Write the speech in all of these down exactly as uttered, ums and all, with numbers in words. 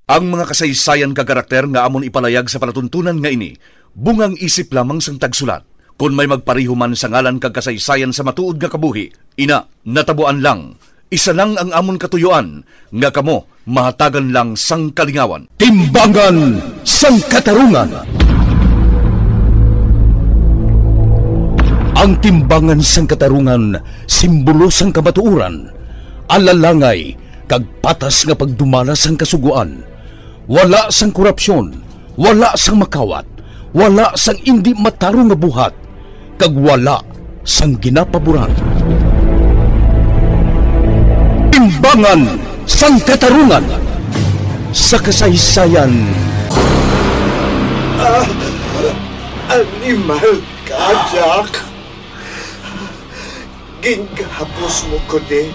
Ang mga kasaysayan kag karakter nga amon ipalayag sa palatuntunan nga ini, bungang isip lamang sang tagsulat. Kon may magpareho man sa ngalan kag kasaysayan sa matuod nga kabuhi, ina, natabuan lang. Isa lang ang amon katuyoan, nga kamo mahatagan lang sang kalingawan. Timbangan sang Katarungan. Ang timbangan sang katarungan, simbolo sang kamatuoran, alalangay, kag patas nga pagdumala sang Kasugoan. Wala sang korupsyon, wala sang makawat, wala sang indi matarong nga buhat, kag wala sang ginapaboran. Timbangan sang Katarungan sa kasaysayan. Ah, animal ka, Jack. Gingapos mo ko ni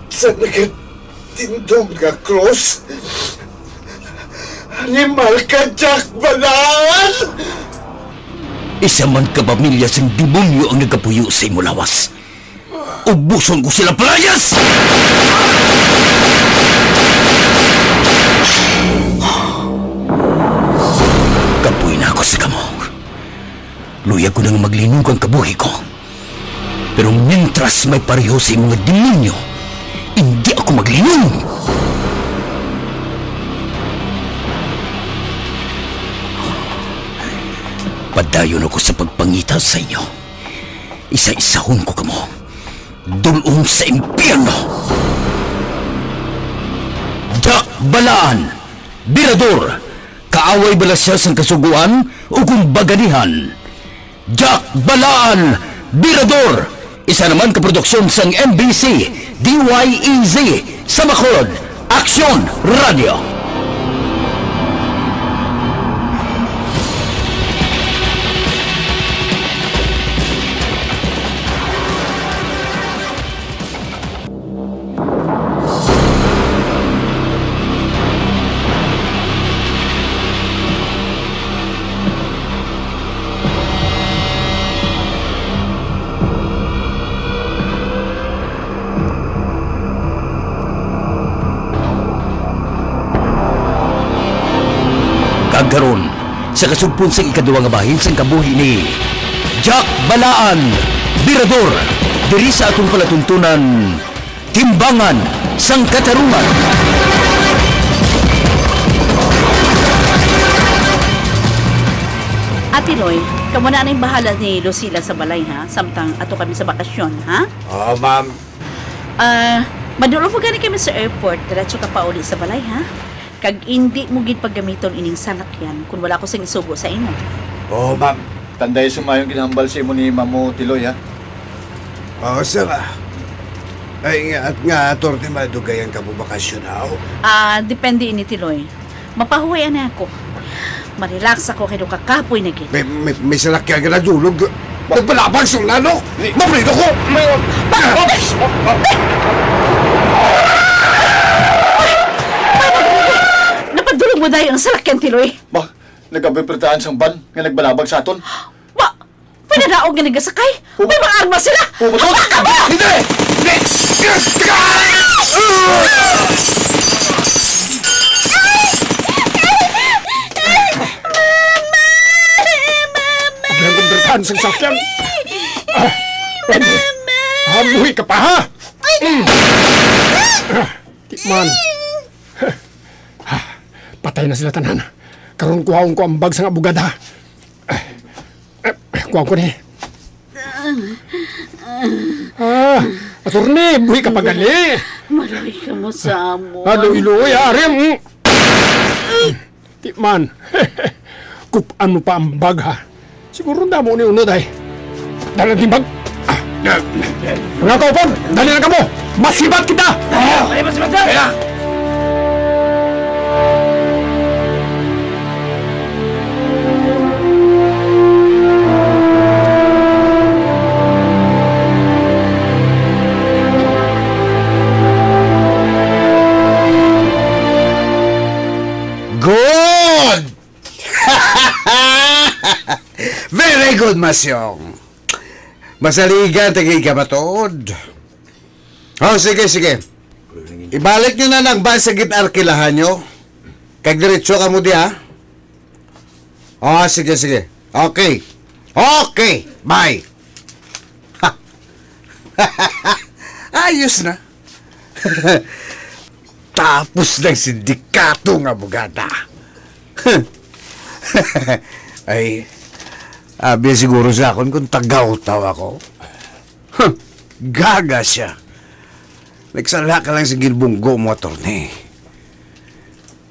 sa nagatindog nga krus. Animal ka, Jack Balaan! Isa man ka pamilya sang demonyo ang nagapuyo sa imo lawas. Ubuson ko sila, palayas! Kapoy na ako sa kamo. Luyag ko nang maglinog ang kabuhi ko. Pero mientras may pareho sa imo nga demonyo, hindi ako maglinog. Padayon ako sa pagpangita sa inyo. Isa-isahon ko kamo. Dul-ong sa impyerno. Jack Balaan, Birador, kaaway bala sia sang Kasugoan o kung baganihan? Jack Balaan, Birador, isa naman ka produksyon sang M B C, D Y E Z, sa Bacolod, Aksyon Radio. Kag karon, sa kasugpon sang ikaduha nga bahin sang kabuhi ni Jack Balaan, Birador, diri sa aton palatuntunan, Timbangan sang Katarungan. Ate Loy, kamo na ang bahala ni Lucila sa balay, ha? Samtang ato kami sa bakasyon, ha? Oo, ma'am. Ah, madulog mo gani kami sa airport, diretso ka pauli sa balay, ha? Kag indi mo gid paggamiton ining salakyan kon wala ko sing isugo sa imo. Oo, ma'am. Tanday sa maayong ginhambal sa imo ni Mamo Tiloy, ha? Oo, sir, ah. Ay, nga, at nga, Attorney, madugay ang kabubakasyon, ha? Ah, depende ini, Tiloy. Mapahuway na ako. Marelax ako kay do kakapoy na gid. May, may, may salakyan nga nadulog. Nagbalabag sa ulan, no? Mabrido ko! May... Napadulog mo dayon ang salakyan, Tiloy? Ba, nagabibertaan sang van nga nagbalabag sa aton. Wa, may nadaog nga nagasakay. Oh. May mga armas sila. Oh, bato. Ang baka mo! Hindi! Hindi! Mama! Mama! Ang kumbertahan sa sakyan. Ah, pwede. Mama! Ah, buhi ka pa, ha? Mm. Ah, di man. Ah, patay na sila tanan. Karon kuhaon ko ang bag sang abogada. Ah, ah, kuhaon ko ni. Ah, attorney, buhi ka pa gali. Maray ka mo sa amo. Ah, luoy-luoy, ah, ari, mm. Di man. Kup-an mo pa ang bag, ha? Siguro damo ni unod, ay. Dala ang timbag. Ah, mga kaupod, dali na kamo. Masibat kita. Ah, ay, masibat na. Kaya. Good! Very good, Masyong. Masaligan, tagay ka matuod. Oh, sige, sige. Ibalik nyo na lang ba sa gin-arkilahan nyo? Kag diretso ka mo diha. Oh, sige, sige. Okay. Okay. Bye. Ayos na. Tapos ng sindikato nga abogada. Ay, abi siguro sa akon kung tagaw-taw ako. Huh, gaga siya. Nagsala ka lang sa ginbunggo mo, attorney.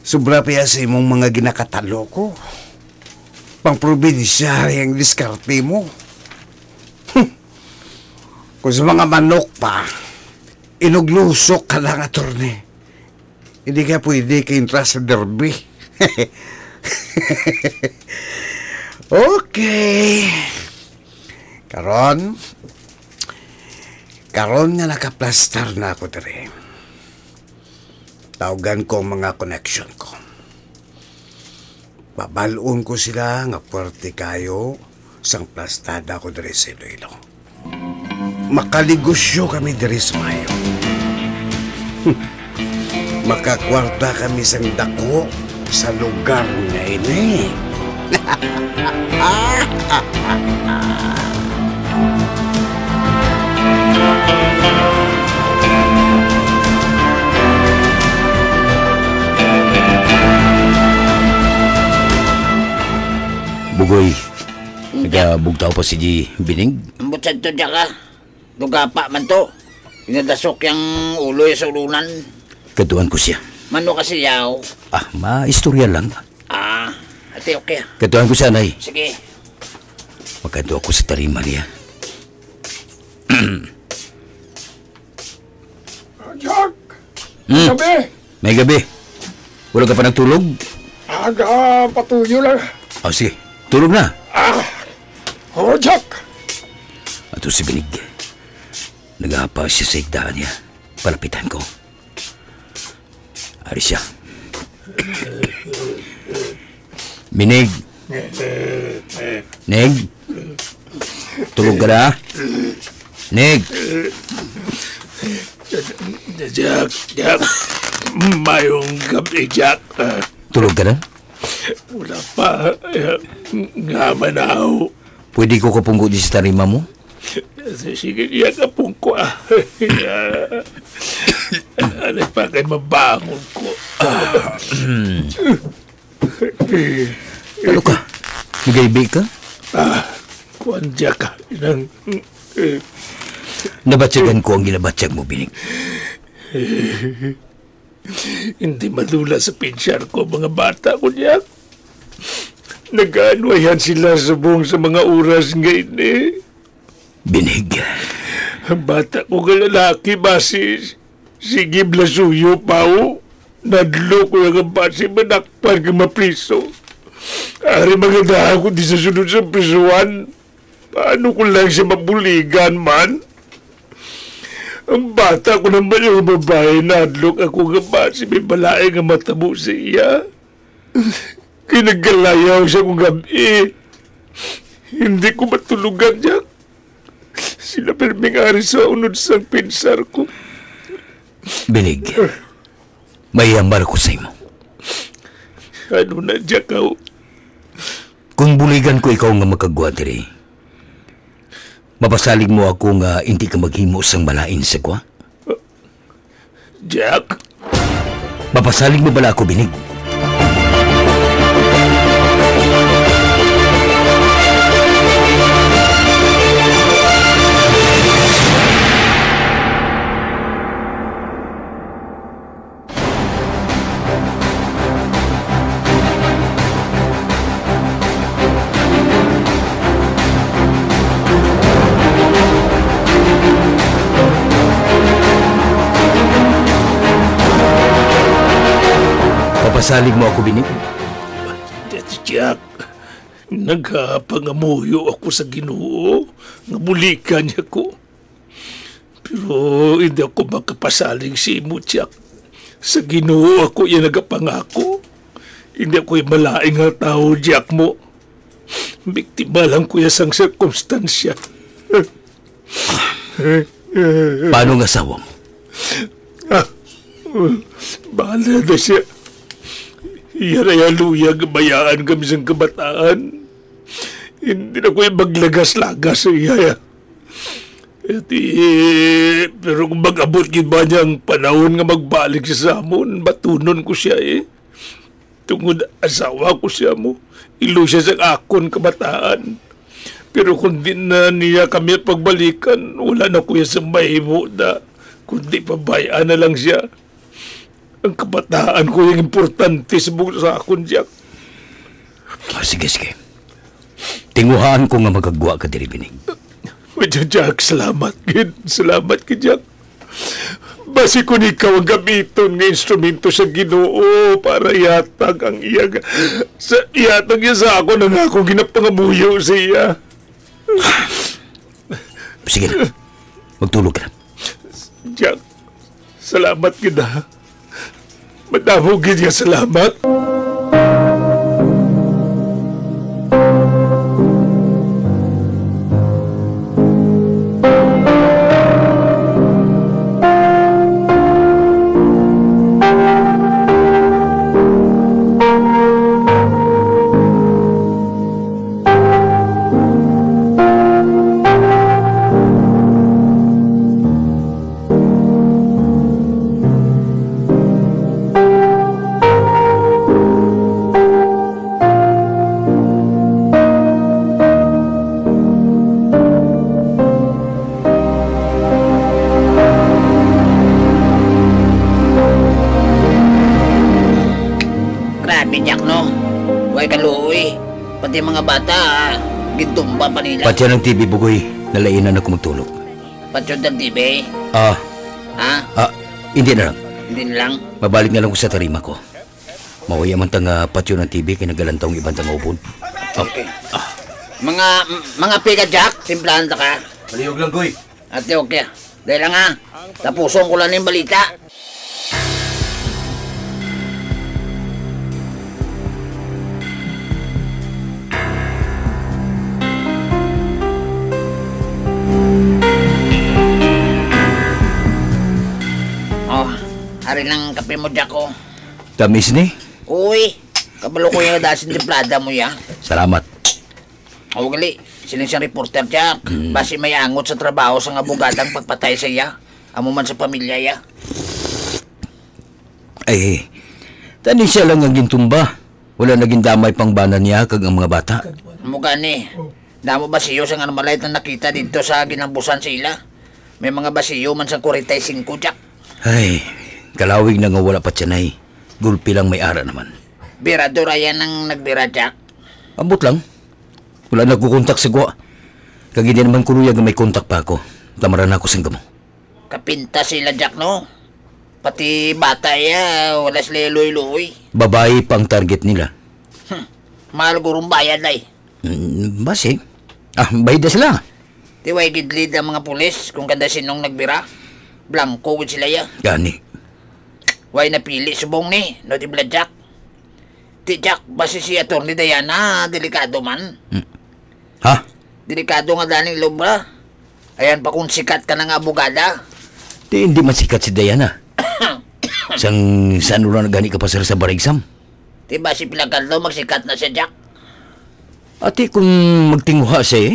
Sobra pa ya sa imong mga ginakatalo ko. Pang-probinsyari ang diskarte mo. Hmm. Kung sa mga manok pa, inuglusok ka lang, attorney. Hindi ka pwede ka intra sa derby. Okay. Karon, karon nga nakaplastar na ako diri, tawgan ko ang mga connection ko. Pabalon ko sila nga puwerte kayo sang plastada ko diri sa Iloilo. Makaligusyo kami diri sa maayo. Makakwarta kami sang dako sa lugar nga ini. Bugoy, nagabugtaw pa si Bining? Ambot sa to, Jack, ah. Dugapa man to. Ginadasok yang uloy sa ulunan. Katuan ko siya. Mano ka siyaw? Ah, maistorya lang. Ah, ate, okay, ah. Katuan ko siya, Nay. Sige. Makadto ako sa tarima niya. Jack! Hmm. Gabi! May gabi. Wala ka pa nagtulog? Aga, patuyo lang. Ah, sige. Tulog na. Ah! Oh, Jack! Ato si Binig. Nagapa siya sa higdaan niya. Palapitan ko. Ari siya. Binig. Nig. Tulog ka na? Nig. Jack, Jack. Mayong gabi, Jack. Ah, Tulog ka na? Wala pa. Eh, nga man ako. Pwede ko kapungko di sa tarima mo? Sige niya, kapungko, ah. Ano pa kay mabangon ko? Ano ka? Nagaybi ka? Ah, kuwan, Jack, nang, eh, Nabatyagan ko ang ginabatyag mo, Binig. Hindi madula sa pinsyar ko, mga bata ko niya. Nagaanwayhan sila subong sa mga oras nga ini. Binig. Ang bata ko nga lalaki, basi sige blasuyo pa, o. Nadlo ko nga basi manakpan nga mapriso. Ari, magadahan ko di sa sulod sa prisuhan. Paano ko lang siya mabuligan man? Ang bata ko naman nga babae, nahadlok ako nga basi may balae nga matabo sa iya. Kay nagkalayaw siya kung gabi. Hindi ko matulugan, Jack. Sila pirmi nga ari sa unod sang pinsar ko. Binig, may hambar ko sa imo. Ano na, Jack, aw? Kung buligan ko ikaw nga makagwa diri, mapasalig mo ako nga indi ka maghimo sang malain sa gwa? Jack? Mapasalig mo bala ako, Binig? Papasalig mo ako, Binig? Jack, nagapangamuyo ako sa Ginoo nga buligan niya ko. Pero hindi ako makapasalig sa imo, Jack. Sa Ginoo ako iya nagapangako. Hindi ako malain nga tawo, Jack, mo. Biktima lang ko iya sang sirkumstansya. Paano ang asawa mo? Ah, bahala na siya. Iya na iya luyag nga bayaan kami sang kabataan. Hindi na ko iya maglagas-lagas sa iya. Ti, pero kung mag-abot gid ba niya ang panahon nga magbalik siya sa amon, batunon ko siya, eh. Tungod asawa ko siya mo, iloy siya sa akon kabataan. Pero kung di na niya kami pagbalikan, wala na ko iya sa mahimo na, kundi pabay-an na lang siya. Ang kabataan ko ang importante sa, sa akon, Jack. Ah, sige, sige. Tinguhaan ko nga magagwa ka diri, Bining. Madya, Jack, salamat gid. Salamat gid, Jack. Basi kun ikaw ang gamiton nga instrumento sa Ginoo para ihatag ang iya, sa, ihatag niya sa akon ang akong ginapangamuyo sa iya. Sige na. Magtulog ka na. Jack, salamat gid, ha. Madamo gid nga salamat. Grabe, Jack, no? Way kaluoy. Pati mga bata, ah, gintumba pa nila. Patyon ang T V, Bugoy. Nalainan ako magtulog. Patyon ang T V? Ah. Ha? Ah, hindi na lang. Hindi na lang? Mabalik na lang ko sa tarima ko. Mahuya man ta nga patyon ang T V kay nagalantaw ang iban ta nga ubod. Ah. Okay. Mga, m-, mga piga, Jack, timplahan ta ka. Palihog lang, Goy. Ate, okay. Dali lang, ha. Tapuson ko lang yung balita. Oh, ari lang kape mo, Jack, oh. Tamis ni? Uy, kabalo ko yung dasin timplada mo, ya. Salamat. O, gali, siling sang reporter, Jack. Mm. Basi may angot sa trabaho sang abogadang pagpatay sa iya. Amo man sa pamilya iya. Ay, tani siya lang ang gintumba. Wala na gindamay pang bana niya kag ang mga bata. Amo gani. Damo basiyo sang anomalay nga nakita didto sa ginambusan sa ila. May mga basiyo man sang kwarenta y singko, Jack. Ay, kalawig na nga wala pa tiyanay. Gulpi lang may ara naman. Birado ra yan ang nagbira, Jack. Ambot lang. Wala nagkukontak sa gwa. Kag hindi naman ko luyag nga may kontak pa ako. Tamaran ako sang gamo. Kapintas sila, Jack, no? Pati bata iya, wala sila luoy-luoy. Babayi pa ang target nila. Hmm. Mahal gurong bayad, ay. Mm, basi. Ah, bayad na sila. Ti way gid lead ang mga pulis kung kanda sinong nagbira. Blanco gid sila, ya. Gani. Way napili subong ni, no, di bala, Jack? Ti, Jack, basi si Attorney Diana, delikado man. Hmm. Ha? Delikado nga daning lubra. Ayan pa kung sikat ka na nga abogada. Ti, hindi man sikat si Diana. Sang saan wala na gani ka pasar sa bar exam? Ti, basi pila kadlaw magsikat na siya, Jack? Ati, kung magtinguha siya, eh.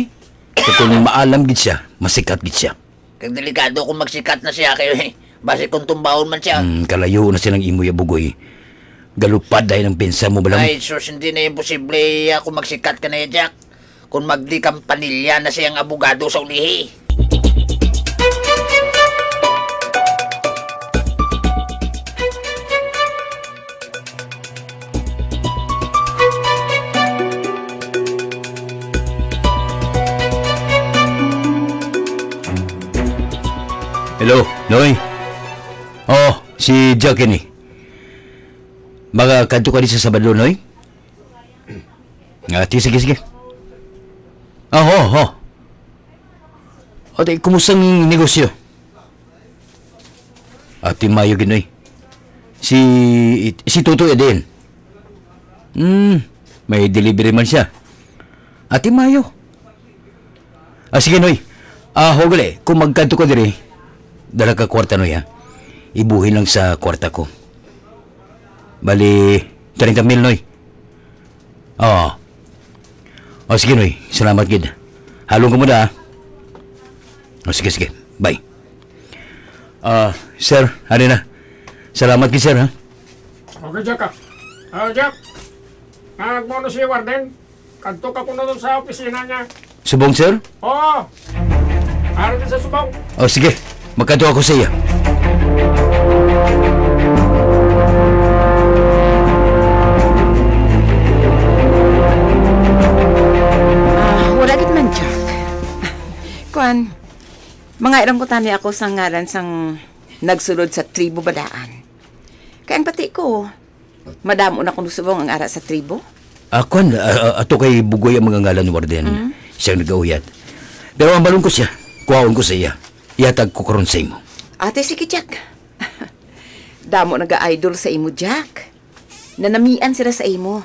Kag kung maalam gid siya, masikat gid siya. Kag delikado kung magsikat na siya kay basi kung tumbahon man siya. Hmm, kalayo na siya ng imo ya, Bugoy. Galupad dahil ang pensa mo, balam. Ay, sus, hindi na imposible ya kung magsikat ka na ya, Jack. Kung magdi kampanilya na siyang abogado sa ulihi. Hello, Noy? Oh, si Jack ini. Makakadto ka di sa Sabado, Noy? Ah, ti-, sige, sige. Ah, ho, ho. O, ti, kumusta ang negosyo? Ati mayo gid, Noy. Si, si Tutoy Eden. Hmm, may delivery man siya. Ati mayo. Ah, sige, Noy. Ah, ho gali, kung magkadto ka diri, dala ka kwarta, Noy, ha? Ibuhin lang sa kwarta ko. Bali, Treinta mil, Noy. Oo. O, sige, Noy. Salamat gid. Halong ka muna, ah. O, sige, sige. Bye. Ah, sir, ari na. Salamat gid, sir, ha? Okay, Jack, ah. Ah, Jack. Ah, mo na si Warden. Kadto ka kuno dun sa opisina niya. Subong, sir? Oo. Ari ka sa subong. O, sige. Magkadto ako sa iya. Ah, wala gid man, Jack. Kuan, mga irang kutani ako sa ngalan sang nagsulod sa tribo ba daan. Kay ang bati ko, madamo na kuno subong ang ara sa tribo. Ah, kwan, ah, ah, ato kay Bugoy ang mga ngalan, Warden. Mm. Siyang nagauyat. Pero ang balon ko siya, kuhaon ko sa iya. Ihatag ko karon sa imo. Ate, sige, Jack. Damo naga-idol sa imo, Jack. Nanamian sila sa imo.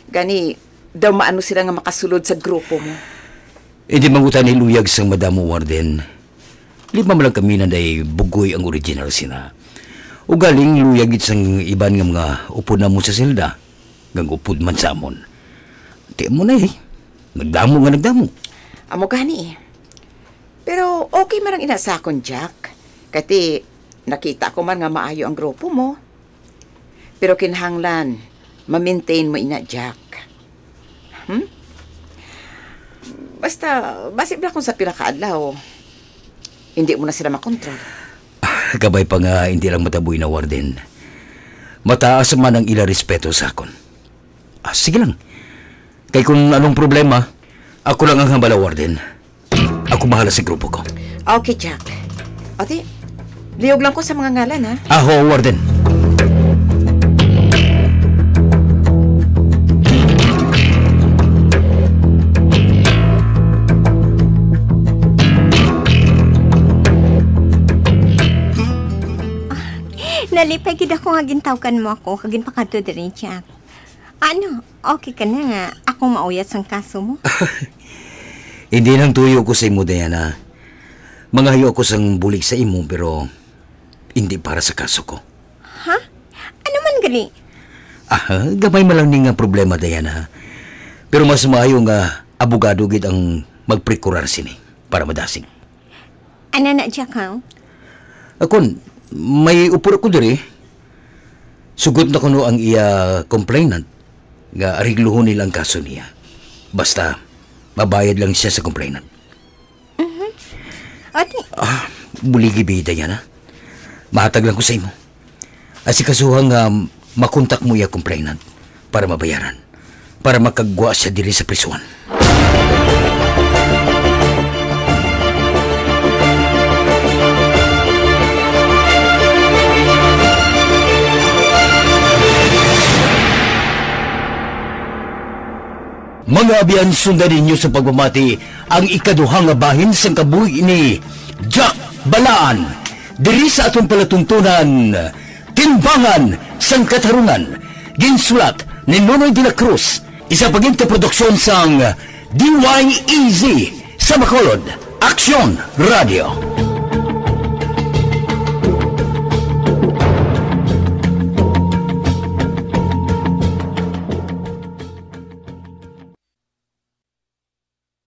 Gani, daw maano sila nga makasulod sa grupo mo. Hindi man ko tani luyag sang madamo, Warden. Lima man lang kami na day Bugoy ang original sina. Ugaling luyag gid sang iban nga mga upod namo sa selda, nga upod man sa amon. Ti mo na eh. Nagdamo nga nagdamo. Amo gani eh. Pero okay man ang ina sa akon, Jack. Kati, nakita ko man nga maayo ang grupo mo. Pero kinahanglan, ma-maintain mo ina, Jack. Hmm? Basta, basi bala kung sa pila ka adlaw, hindi mo na sila makontrol. Ah, kabay pa nga hindi lang matabuy na, Warden. Mataas man ang ila respeto sa akon. Ah, sige lang. Kay kung anong problema, ako lang ang hambala, Warden. Ako bahala sa grupo ko. Okay, Jack. Ate, liyog lang ko sa mga ngalan, ha? Ah, oo, Warden. Nalipay gid ako nga gintawgan mo ako kag ginpakadto diri, Jack. Ano, okay ka na nga akong mauyat sang kaso mo? Hindi nang tuyo ko sa imo, Diana. Mangayo ako sang bulig sa imo, pero hindi para sa kaso ko. Ha? Ano man gali? Ah, gamay man lang ni nga problema, Diana. Pero mas maayo nga abogado gid ang magprokurar sini para madasig. Ano na, Jack, ha? Akon, may upod ako diri. Sugot na kuno ang iya complainant nga arigluhon nila ang kaso niya. Basta, mabayad lang siya sa complainant. Mhm. Ate. Ah, buligi, bida yan, ha? Mahatag lang ko sa imo. Asikasuha nga makontak mo iya complainant para mabayaran, para makagwa siya diri sa prisuhan. Mga abyan, sundan ninyo sa pagpamati ang ikaduha nga bahin sang kabuhi ni Jack Balaan diri sa aton palatuntunan, Timbangan sang Katarungan, ginsulat ni Nonoy de la Cruz, isa pa gid ka produksyon sang D Y E Z sa Bacolod, Aksyon Radio.